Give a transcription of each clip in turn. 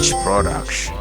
SH Production.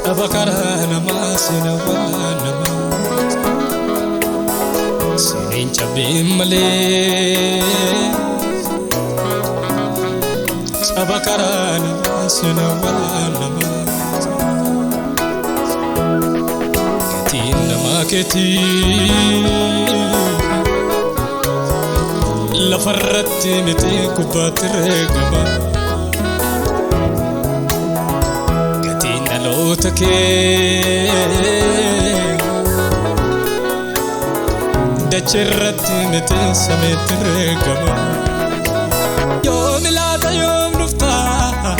Caba karaa namaa seena waan namaa Siniin cabbiin malee Caba karaa namaa seena waan namaa Gatiin namaa keetii Lafarratti miti gubbaatti reegama. Dhaloota kee dachee irratti miti samiitti reegama. Yoomi laata yoom dhuftaa?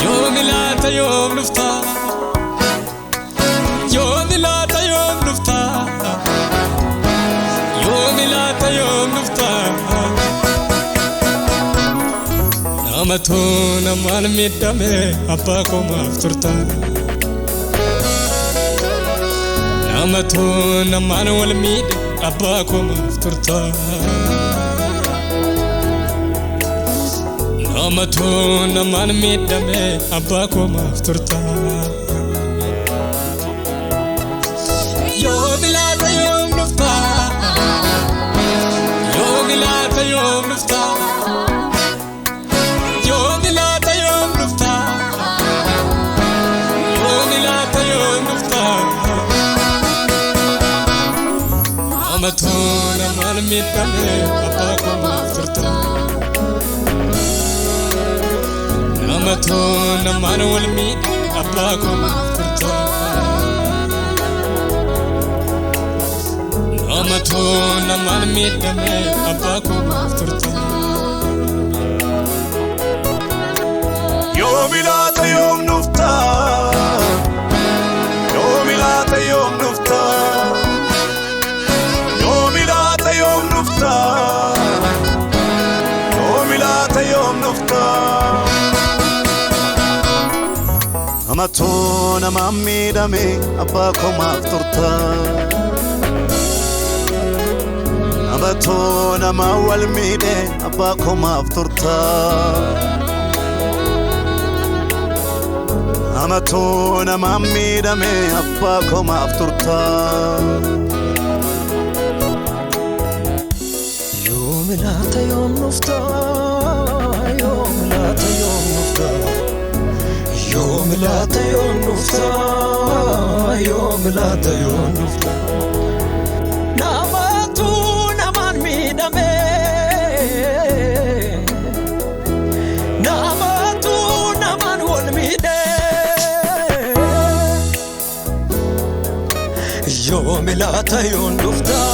Yoomi laata yoom dhuftaa? Yoomi laata yoom dhuftaa? Yoomi laata yoom dhuftaa? Namatu namaan miidhame abbaa komaaf turta. Namatu namaan wal miidhe abbaa komaaf turta. Namatu namaan miidhame abbaa komaaf turta. Yoomi laata yoom dhuftaa? Yoomi laata yoom dhuftaa? Yoomi laata yoom dhuftaa? Yoomi laata yoom dhuftaa? Namatu namaan miidhame abbaa komaaf turta. Namatu namaan wal miidhe abbaa komaaf turta. Namatu namaan miidhame abbaa komaaf turta. Yoomi laata yoom dhuftaa? Yoomi laata yoom dhuftaa? Yoomi laata yoom dhuftaa? Yoomi laata yoom dhuftaa? Namatu namaan miidhame abbaa komaaf turta. Namatu namaan wal miidhe abbaa komaaf turta. Namatu namaan miidhame abbaa komaaf turta. Yoomi laata yoom dhuftaa? Yoomi laata yoom dhuftaa? Yoomi laata yoom dhuftaa? Yoomi laata yoom dhuftaa? Namatu namaan miidhame Namatu namaan wal miidhe Yoomi laata yoom dhuftaa?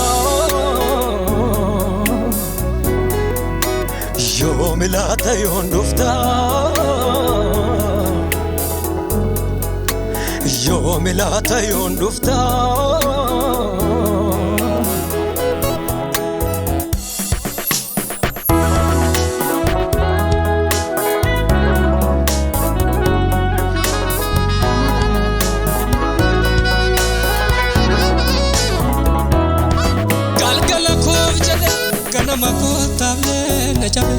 Yoomi laata yoom dhuftaa? Yoomi laata yoom dhuftaa? Galgala koof jedhe ganama kootaaflee na cabe.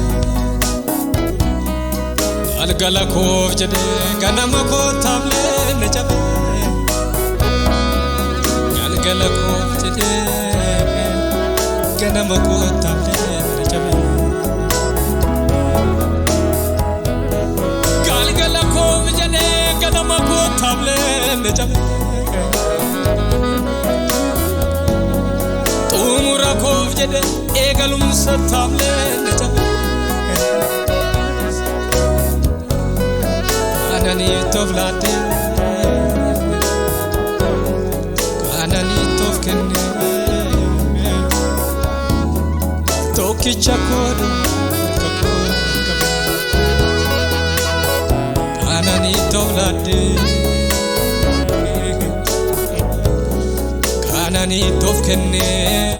Galgala koof jedhe ganama kootaaflee na cabe. Galgala koof jedhe ganama kootaaflee na cabe. Galgala koof jedhe ganama kootaaflee na cabe. Xumura koof jedhe eegalumsa taaflee na cabe. Ananiif toflaatee Tokkicha koo Kanani tofladde Kanani tof kenne.